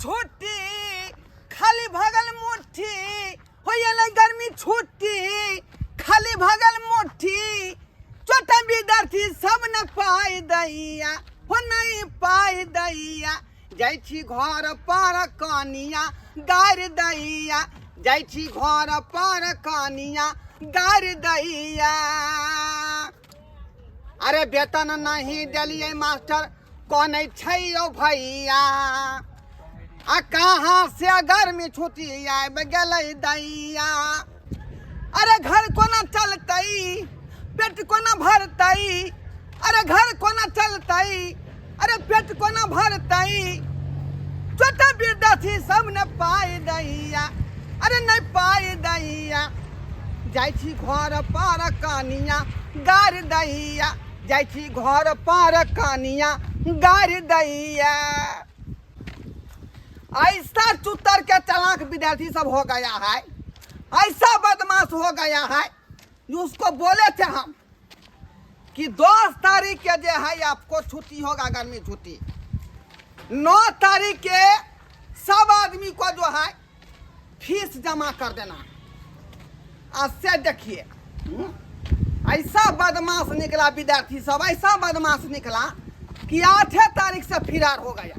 छुट्टी खाली भगल मुट्ठी हो एलै गर्मी छुट्टी खाली भगल मुट्ठी छोटा विद्यार्थी सब न पाइ दैया हो नहीं पाइ दैया जाइ छी घर पर कनिया गारि दैया जाइ छी घर पर कनिया गारि दैया। अरे वेतन नहीं देलियै मास्टर कनै छै यौ भैया आ कहाँ से गर्मी छुट्टी आबि गेलै दैया। अरे घर कोना चलतै पेट कोना भरतै अरे घर कोना चलतै अरे पेट कोना भरतै छोटा विद्यार्थी सब ने पाइ दैया अरे नहि पाइ दैया। जाइ छी घर पर कनिया गारि दैया जाइ छी घर पर कनिया गारि दैया। ऐसा चुतर के चालाक विद्यार्थी सब हो गया है, ऐसा बदमाश हो गया है जो उसको बोले थे हम कि 10 तारीख के जो है आपको छुट्टी होगा गर्मी छुट्टी, 9 तारीख के सब आदमी को जो है फीस जमा कर देना। आज से देखिए ऐसा बदमाश निकला विद्यार्थी सब, ऐसा बदमाश निकला कि 8 तारीख से फिरार हो गया।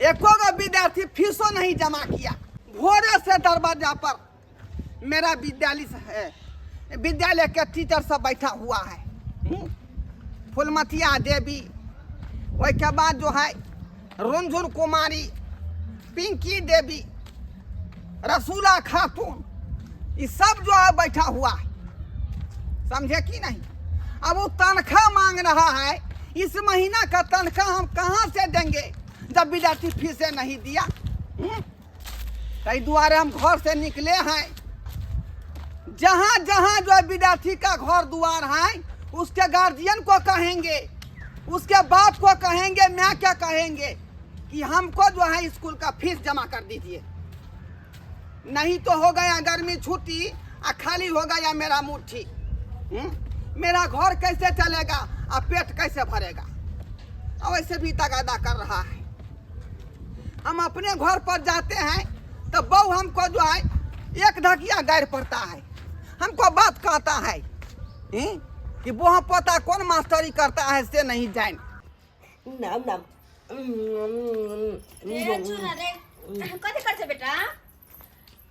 एको गो विद्यार्थी फीसो नहीं जमा किया। भोरे से दरवाजा पर मेरा विद्यालय है, विद्यालय के टीचर सब बैठा हुआ है, फुलमतिया देवी, ओहिके बाद जो है रुनझुन कुमारी, पिंकी देवी, रसूला खातून, ये सब जो है बैठा हुआ है, समझे कि नहीं। अब वो तनख्वाह मांग रहा है, इस महीना का तनख्वाह हम कहाँ से देंगे जब विद्यार्थी फीसें नहीं दिया। तई दुआरे हम घर से निकले हैं, जहाँ जहाँ जो है विद्यार्थी का घर द्वार है उसके गार्जियन को कहेंगे, उसके बाप को कहेंगे, मैं क्या कहेंगे कि हमको जो है स्कूल का फीस जमा कर दीजिए, नहीं तो हो गया गर्मी छुट्टी आ खाली हो गया मेरा मुट्ठी। मेरा घर कैसे चलेगा और पेट कैसे भरेगा। और वैसे भी तगादा कर रहा है। हम अपने घर पर जाते हैं तो बहू हमको जो है एक ढकिया गाड़ पड़ता है, हमको बात कहता है कि वह पोता कौन मास्टरी करता है से नहीं जान। नाम नाम। रे चुना रे कथी कर छे बेटा?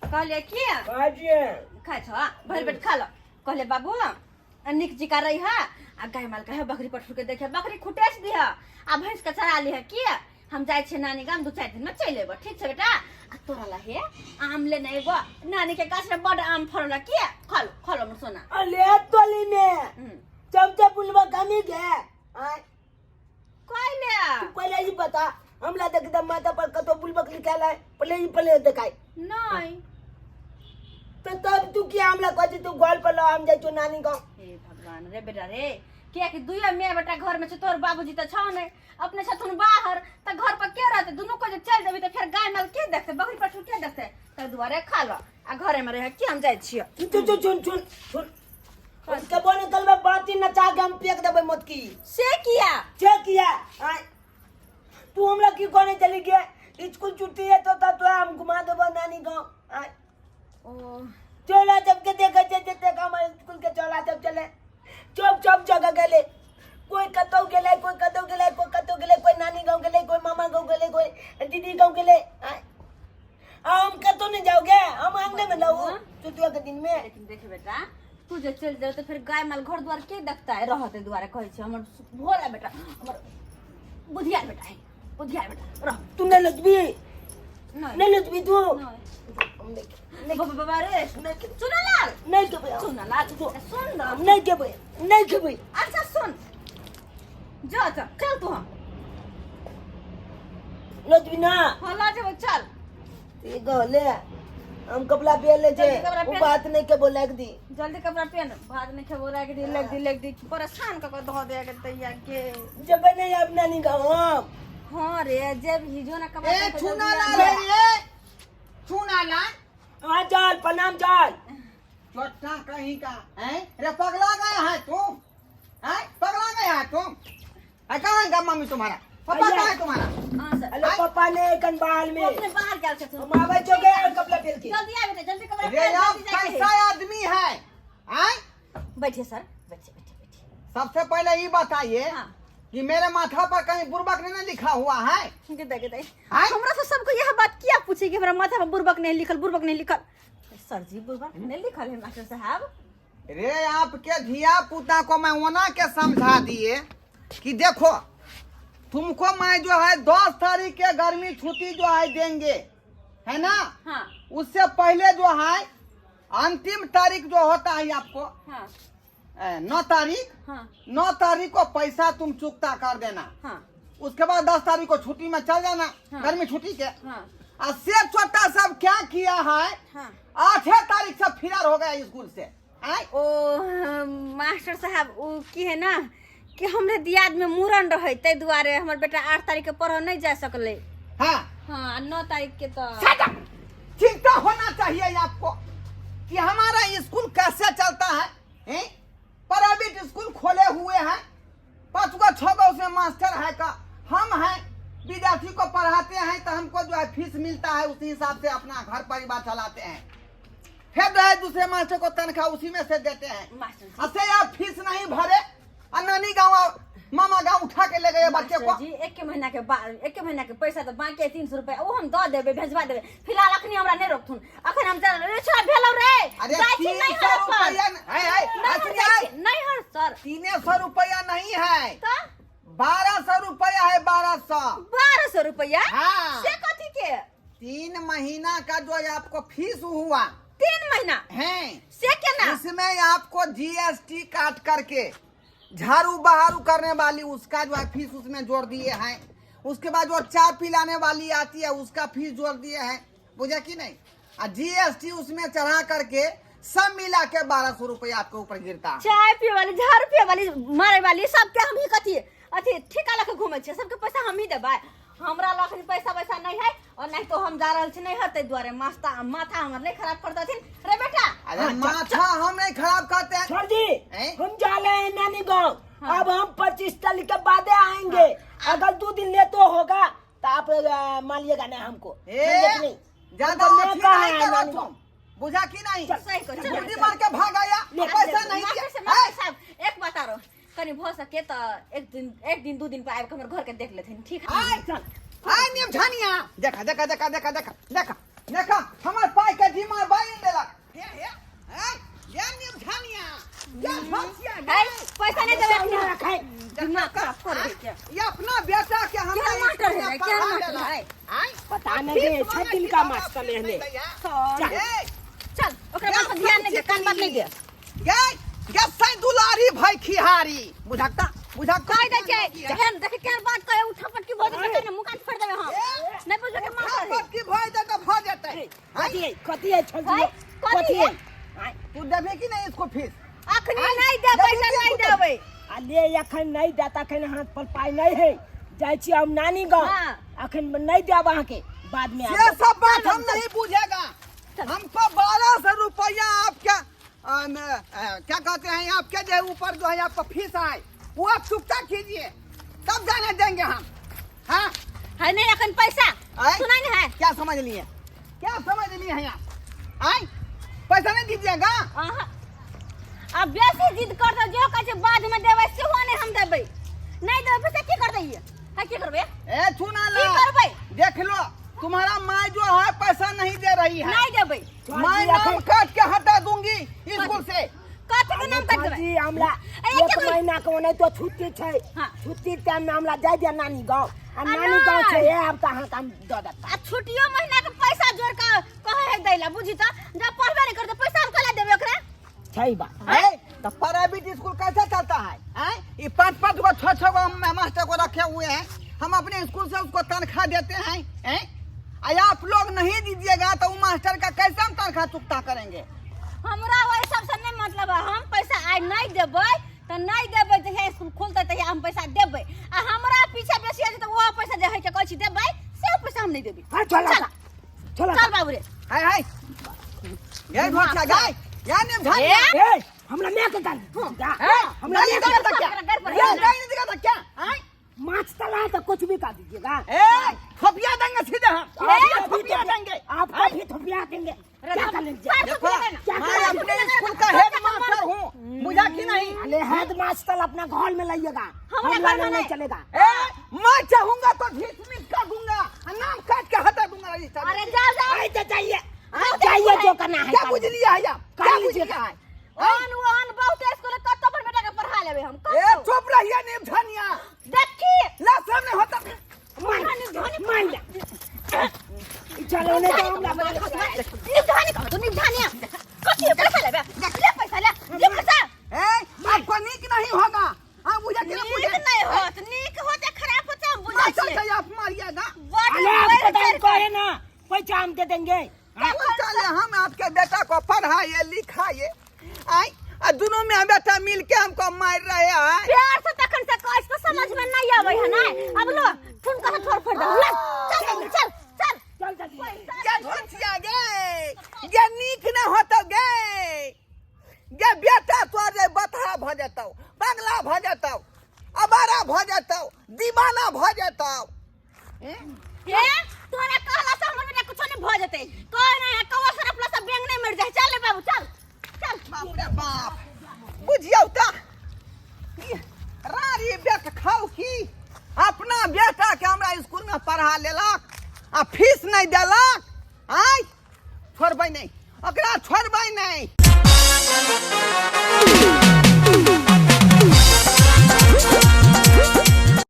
कहलिए की खाइ छियै। खाइ छ भरि पेट खा ल। कहलिए बाबू निक जिका रही है आ गाय माल के बकरी पठुर के देखे बकरी खुटेस दिह आ भैंस के चरा लिह की हम जाइ छियै नानी गाम 2-4 दिन में चलि अयबो ठीक छै बेटा। आ तोरा ला हे आम लेने अयबो, नानी के गाछ में बड आम फड़ल की खल खल हमर सोना। अले तोली में चमचा पुलवा कमी के आय कइले तू पहले ही बता हमला देख दम माथा पर कतो बुलबक लिखल है पहले ही पहले देखाई नहीं तो तब तू क्या हमला कहै तू गोल पर हम जाइ छौ नानी गाँव। हे भगवान रे बेटा रे किया कि दुइया मियाँ बेटा घर में छौ तोहर बाबूजी त छौ नै अपने छथुन बाहर त घर पर के रहते दुनू को जे चल देबी त फेर गाय माल के देखते बकरी पठुर के देखते तै दुआरे खा ल आ घरे में रह के हम जाइ छियै। चुन चुन चुन चुन चुन उसके बोले कल में बाती नचा के हम फेंक देबै मोटकी। से किया? से किया? आय तू हमरा की कहने चली गया स्कूल छुट्टी है तो तब तो हम घुमा देबो नानी गाँव। आय ओ चोला जब के देखे छे जते हमारे स्कूल के चोला जब चले चौक चौक जगह गेले कोई कतौ गेले कोई कतौ गेले कोई कतौ गेले कोई नानी गाँव गेले कोई मामा गाँव गेले कोई दीदी गाँव गेले। आय हम कतौ नहीं जाओगे हम आंगने में रहू छुट्टियों के दिन में। लेकिन देखे बेटा तू जे चल जाओ तो फिर गाय माल घर द्वार के देखता है रहते दुआरे कहै छै हमर भोला बेटा हमर बुधियार बेटा है बुधियार बेटा रह। तू नहीं लजबी नहीं। नहीं लजबी तू। नहीं। बाबा रे चुनालाल नहीं खेबै। चुनालाल सुन ना। नहीं खेबै नहीं खेबै। अच्छा सुन जा चल चल तू। हम लजबी ना। हाँ लजबो चल। ये गले हम कपड़ा पहन ले छे जल्दी कपड़ा वो पहन। बात नहीं के बोला के दी। जल्दी कपड़ा पहन भात नहीं खेबो राख दी लग दी लग दी परेशान क के धो दे के तैया के जब नहीं अब नानी गाँव हम। हाँ रे जब हिजो ना कपड़ा ए पहन के चुना जल्दी लाल आ। रे चुना लाल। हाँ चल प्रणाम चल। चोटा कहीं का हैं रे पगला गया है तुम हैं पगला गया है तुम। है कहाँ है मम्मी तुम्हारा पापा कहाँ है तुम्हारा? हाँ सर। हेलो पापा नहीं कन बाल में। ओ अपने बाहर गेल छथुन। हम आबै छौ गे कपड़ा पेल के। जल्दी आबि जल्दी कपड़ा रे पहिर, आप जल्दी जाके। कैसा आदमी है आय? बैठिए सर, बैठिए बैठिए बैठिए। सबसे पहले ये बताइए हाँ। कि मेरे माथा पर कहीं बुर्बक नहीं ना लिखा हुआ है? गेदा गेदा। आय? हमरा से सबको यह बात किया पूछे कि हमरा माथा पर बुर्बक नहीं लिखल, बुर्बक नहीं लिखल। सर जी बुर्बक नहीं लिखल है मास्टर साहब। रे आपके धिया पुता को मैं ओना के समझा दिए कि देखो तुमको मैं जो है 10 तारीख के गर्मी छुट्टी जो है देंगे, है ना? हाँ। उससे पहले जो है अंतिम तारीख जो होता है आपको, हाँ। 9 तारीख, हाँ। 9 तारीख को पैसा तुम चुकता कर देना। हाँ। उसके बाद 10 तारीख को छुट्टी में चल जाना। हाँ। गर्मी छुट्टी के। हाँ। और शेख छोटा सब क्या किया है? हाँ। 8 तारीख से फिरार हो गया स्कूल से। आय? ओ मास्टर साहब ओ की है ना कि हमरे दियाद में मूड़न रहे, ताहि दुआरे हमर बेटा 8 तारीख के पढ़ नहीं जा सकले। हाँ। हाँ, 9 तारीख के तो Shut up! चिंता होना चाहिए आपको कि हमारा स्कूल कैसे चलता है, हैं? प्राइवेट स्कूल खोले हुए हैं, 5 गो 6 गो उसमें मास्टर है का हम हैं, विद्यार्थी को पढ़ाते हैं तो हमको जो है फीस मिलता है, उसी हिसाब से अपना घर परिवार चलाते हैं। फिर जो है दूसरे मास्टर को तनख्वाह उसी में से देते हैं। मास्टर जी। असे आप फीस नहीं भरे और नानी गाँव मामा गाँव उठा के ले गए बच्चे को। मास्टर जी, एक महीना के बाद, एक महीना के पैसा तो बाकी है 300 रुपया, वो हम the देबे, भेजवा देबे। फिलहाल अखनी हमरा नहीं रोकथुन, अखन हम चल रे छोरा भेलौ रे। अरे जाइ छी तीन नहीं सौ हर सर। रुपया है, है, नहीं हर सुनिए, जाइ छी, नहीं हर सर। 300 रुपया नहीं है। तो? 1200 रुपया है, 1200। 1200 रुपया? हाँ। से कथी के? 3 महीना का जो आपको फीस हुआ। 3 महीना? है। से केना? उसमें आपको जीएसटी काट करके झाड़ू बहारू करने वाली उसका जो है फीस उसमें जोड़ दिए हैं। उसके बाद जो चाय पिलाने वाली आती है उसका फीस जोड़ दिए हैं, बुझा कि नहीं? और जीएसटी उसमें चढ़ा करके सब मिला के 1200 रुपया आपके ऊपर गिरता है। चाय पिए वाली, झाड़ू पिए वाली, मारे वाली सबके हम ही कथी अथी ठेका लके घूमे छियै, सबके पैसा हम ही देबै। हमरा लग पैसा वैसा नहीं है और नहीं तो हम जा रहल छी नहीं हते दुआरे मास्ता माथा हमर नहीं खराब कर देथिन रे बेटा। अरे माथा हम नहीं खराब करते हैं। सर जी, हैं? हम जा रहे हैं नानी गांव। हाँ। अब हम 25 तारीख के बाद आएंगे। हाँ। अगर 2 दिन ले तो होगा तो आप मानिएगा ना हमको। ए, समझे कि नहीं? ज्यादा हमको अथी मौका नहीं है करो नानी तुम। गांव। बुझा कि नहीं? चल, सही कहो, चल, मुर्गी चल। मार के भाग आया, ले, पैसा ले, नहीं मास्टर दिया। से, मास्टर साहब, एक बात आरो कनी भ सके तो एक दिन 2 दिन पर आबि के हमर घर के देख लेथिन, ठीक है? आय, चल। आय नियम झानिया। देखा, देखा, देखा, देखा, देखा, देखा, देखा, हमर पाई के जिम्मा बाई देलक। हे, हे, आय, ये नियम झानिया। ये फसिया, है, पैसा नहीं देबै पैसा नहीं रखै। दिमाग खराब कर दे के। ये अपना बेटा के हमरा क्या मास्टर है रे, क्या पढ़ा मास्टर देलक। है? आय, पता नहीं रे, फीस 6 मांगे दिन कि का दादा मास्टर फीस है नहीं ने। दैया। चल। ए, चल, ओकरा बात पर ध्यान नहीं दे, कान बात नहीं दे। गए, गए सै दुलारी भाई खिहारी। बुझाकता, बुझाकता। कह दै छै, एहन देख केहन बात कहे, उ थप्पड़ की भऽ जेतै ने, मुँह कान फोड़ि देबै हम। ए, नहि बुझबै के मास्टर है। थप्पड़ की भऽ जेतै, भऽ जेतै। कथी है, कथी है, छोड़ दियो। है, कथी कथी है? है? तू देबे कि नहीं इसको फीस? अखनी नहीं देबै तऽ नहीं देबै। आ ले, अखन नहीं देता, अखन हाथ पर पाई नहीं है। जाइ छी हम नानी गांव। हाँ। अखन नहीं देब अहाँके, बाद में ये आबि। सब बात हम नहीं पूछेगा। हमको 1200 रुपया आपके क्या कहते हैं आपके जो ऊपर जो है आपका फीस आए वो आप चुकता कीजिए, तब जाने देंगे हम। हाँ। है नहीं अखन पैसा। आय? सुनाई नहीं है। क्या समझ लिए, क्या समझ लिए हैं आप? आय पैसा नहीं दीजिएगा। अहाँ अब बेसी जिद कर दो, जो कहै छै बाद में देबै सेहो नहीं हम देबै। नहीं देबै पैसा की कर दैयै? हाँ, की करबै? ए चुना लो। की करबै? देख लो तुम्हारा माँ जो है पैसा नहीं दे रही है। नहीं देबै। मैं नाम काट के हटा दूंगी स्कूल से। कथी के नाम काट देबै? जी, हमरा ए, एक के कोई- महीना के ओनाहितो तो छुट्टी छै। हाँ। छुट्टी टाइम में हमरा जाय दिया नानी गांव। आ आ नानी गांव छै, नहि। ए, आब तऽ अहाँके हम दऽ देब। आ छुट्टियो महीना के पैसा जोड़ के कहे है दैला, बुझी तऽ जब पढ़बे नहीं करते पैसा हम कला देबै ओकरा? छै बात। है तो प्राइवेट स्कूल कैसे चलता है? हैं? ये 5-5 गो 6-6 गो हम मास्टर को रखे हुए हैं, हम अपने स्कूल से उसको तनख्वाह देते हैं, हैं? आ आप लोग नहीं दीजिएगा तो वो मास्टर का कैसे हम तनख्वाह चुकता करेंगे? हमरा वही सबसे नहीं मतलब है, हम पैसा आइ नहीं देबै तऽ नहीं देबै, जहिया स्कूल खुलतै तहिया हम पैसा देबै। आ हमरा पीछे बेसी छै तऽ ओहो पैसा जे होइ छै कहै छी देबै, से पैसा हम नहीं देबै। हाँ, चल, चल। चल। चल बाबू रे। हाय हाय गए घोड़ा गए या नहीं झाड़ ए? ए, हमरा माय के गाली जा। ए, हमरा गाली माय के दिखा था क्या? घर पर ये गाली दिखा था क्या? आय? माछ तला है तो कुछ भी कर दीजिएगा। ए, थोपिया देंगे रुपया देंगे। क्या कर लीजिए? देखो, क्या मैं करेंगे? अपने स्कूल का हेड मास्टर हूँ, बुझा कि नहीं? अरे हेड मास्टर अपना घर में लाइएगा, हमारे हम घर लाने में नहीं नहीं। चलेगा। ए, मैं चाहूंगा तो डिसमिस कर दूंगा, नाम काट के हटा दूंगा रजिस्टर में अरे से। जाओ जाओ। आए तो चाहिए, हाँ, चाहिए जो करना है क्या कर बुझ लो। लिया है आप? कर क्या बुझ लीजिए। लिया है? ओहन ओहन बहुत स्कूल कत्तो पर बेटा के पढ़ा लेबे हम ए कत्तो। चुप रहिए निमधनिया। देखी ला सामने होता। मान मान ले, चलो नहीं तो हमरा मार। निमधनी कहो तो निमधनिया कथी पैसा लेबे? ले पैसा, ले ले पैसा। ए, आपको नीक नहीं होगा। हाँ, बुझा कि ना नीक बुझे? नहीं होत, नीक होते खराब होते हम बुझै मास्टर छियै। से आप मारिएगा। बड अरे आपको तो बड़ हम कहे ना, पैसा हम दे देंगे। चले हम आपके बेटा को पढ़ाइए लिखाइए, आई आ दोनों में बेटा मिल के हमको मार रहे हैं। प्यार से तखन से कहै छी तऽ समझ में नहीं आबै है ना। अब लो ठुनका से ठोर फोड़ दे, ले चल चल चल चल चल। गे धोतिया गे, गे नीक न होतो गे, गे बेटा तोर जे बतहा भ जेतौ, बंगला भ जेतौ, अबारा भ जेतौ, दीवाना भ जेतौ। हे तोरा कहला से हमर बेटा कुछो नहीं भ जेतै। कह नहीं कौआ सरपला से बेंग नहीं मर जाए। चल रे बाबू चल चल। बाप रे बाप, बुझियौ त रारी बेट खाउ की अपना बेटा के हमरा स्कूल में पढ़ा लेलक आ फीस नहीं देलक। आय छोड़बै नहीं ओकरा, छोड़बै नहीं।